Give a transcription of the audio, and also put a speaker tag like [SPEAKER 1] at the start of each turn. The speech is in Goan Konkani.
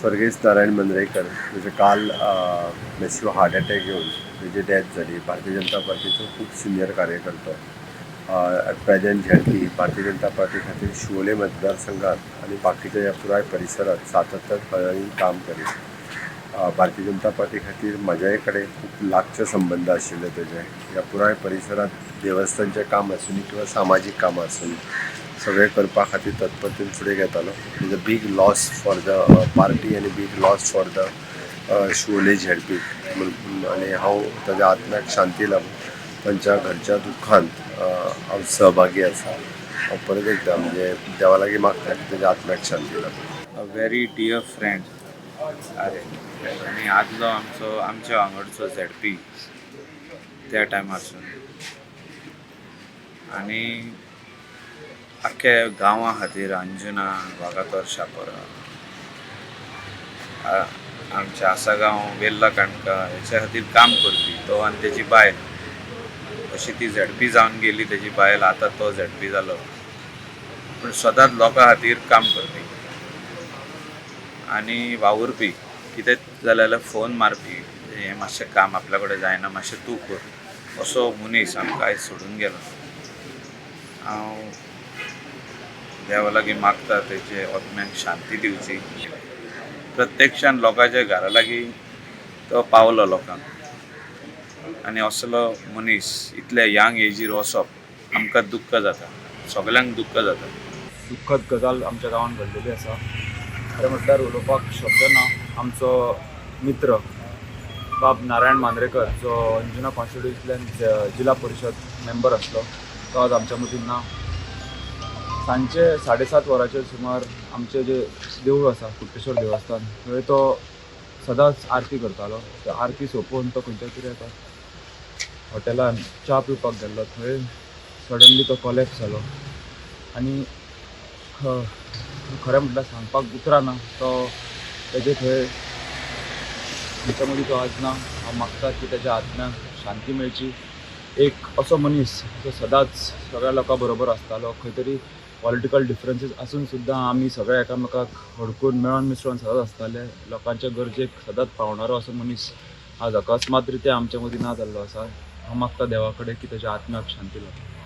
[SPEAKER 1] स्वर्गेस्त नारायण मांद्रेकर म्हणजे काल मॅसिव हार्ट अटॅक येवन तेजी डेथ जाली. भारतीय जनता पार्टीचो खूब senior कार्यकर्तो, at present ZP Bharatiya Janata party खातीर शिवोले मतदारसंघात आनी बाकीच्या ह्या पुराय परिसरात सातत्यान काम करीत. भारतीय जनता पार्टी खातीर म्हज्याय कडेन खूब लागचे संबंद आशिल्ले तेजे. ह्या पुराय परिसरात देवस्थानचें काम आसूं किंवा सामाजीक कामां आसूं सगळें करपा खातीर तत्परतेन फुडें घेतालो. It is a big loss for the party आनी big loss for the Siolim ZP. आनी हांव ताज्या आत्म्याक शांती लाभूं, तांच्या घरच्या दुख्खांत हांव सहभागी आसा. हांव परत एकदां म्हणजे देवा लागीं मागता की ताज्या आत्म्याक शांती लाभूं.
[SPEAKER 2] अ व्हेरी डियर फ्रेंड आनी आदलो आमचो आमच्या वांगडचो झेडपी त्या टायमारसून आनी आख्ख्या गांवा खातीर अंजुना, वागातोर, शापोरा, आमच्या आसागांव, वेल्ला, काणका हेच्या खातीर काम करपी तो आनी तेजी बायल. अशी ती झेडपी जावन गेली तेजी बायल, आतां तो झेडपी जालो, पूण सदांच लोकां खातीर काम करपी आनी वावुरपी. कितें जालें जाल्यार फोन मारपी, हें मातशें काम आपल्या कडेन जायना, मातशें तूं कर, असो मनीस आमकां आयज सोडून गेलो. हांव देवा लागीं मागता तेजे आत्म्याक शांती दिवची. प्रत्यक्षान लोकांच्या घरा लागीं तो पावलो लोकांक आनी असलो मनीस इतल्या यंग एजीर वचप आमकां दुख्ख जाता, सगल्यांक दुख्ख जाता.
[SPEAKER 3] दुःखद गजाल आमच्या गांवांत घडलेली आसा. खरें म्हटल्यार उलोवपाक शब्द ना. आमचो मित्र बाब नारायण मांद्रेकर जो अंजुना कॉन्स्टिट्युएन्सींतल्यान जिल्हा परिशद मेंबर आसलो तो आज आमच्या मदीं ना. सांजचे 7:30 वरांचेर सुमार आमचें जें देवूळ आसा कुट्टेश्वर देवस्थान थंय तो सदांच आरती करतालो. ते आरती सोंपोवन तो खंयच्या तरी एका हॉटेलान च्या पिवपाक गेल्लो, थंय सडनली तो कॉलेप्स जालो आनी खरें म्हटल्यार सांगपाक उतरां ना. तो तेजे थंय आमच्या मदीं तो आज ना. हांव मागता की तेज्या आत्म्याक शांती मेळची. एक असो मनीस जो सदांच सगळ्या लोकां बरोबर आसतालो, खंय तरी पॉलिटिकल डिफरन्सीस आसून सुद्दां आमी सगळे एकामेकाक हडकून मेळोन मिसळोन सदांच आसताले. लोकांच्या गरजेक सदांच पावणारो असो मनीस आज अकस्मात रित्या आमच्या मदीं ना जाल्लो आसा. हांव मागता देवा कडेन की तेज्या आत्म्याक शांती लाभूं.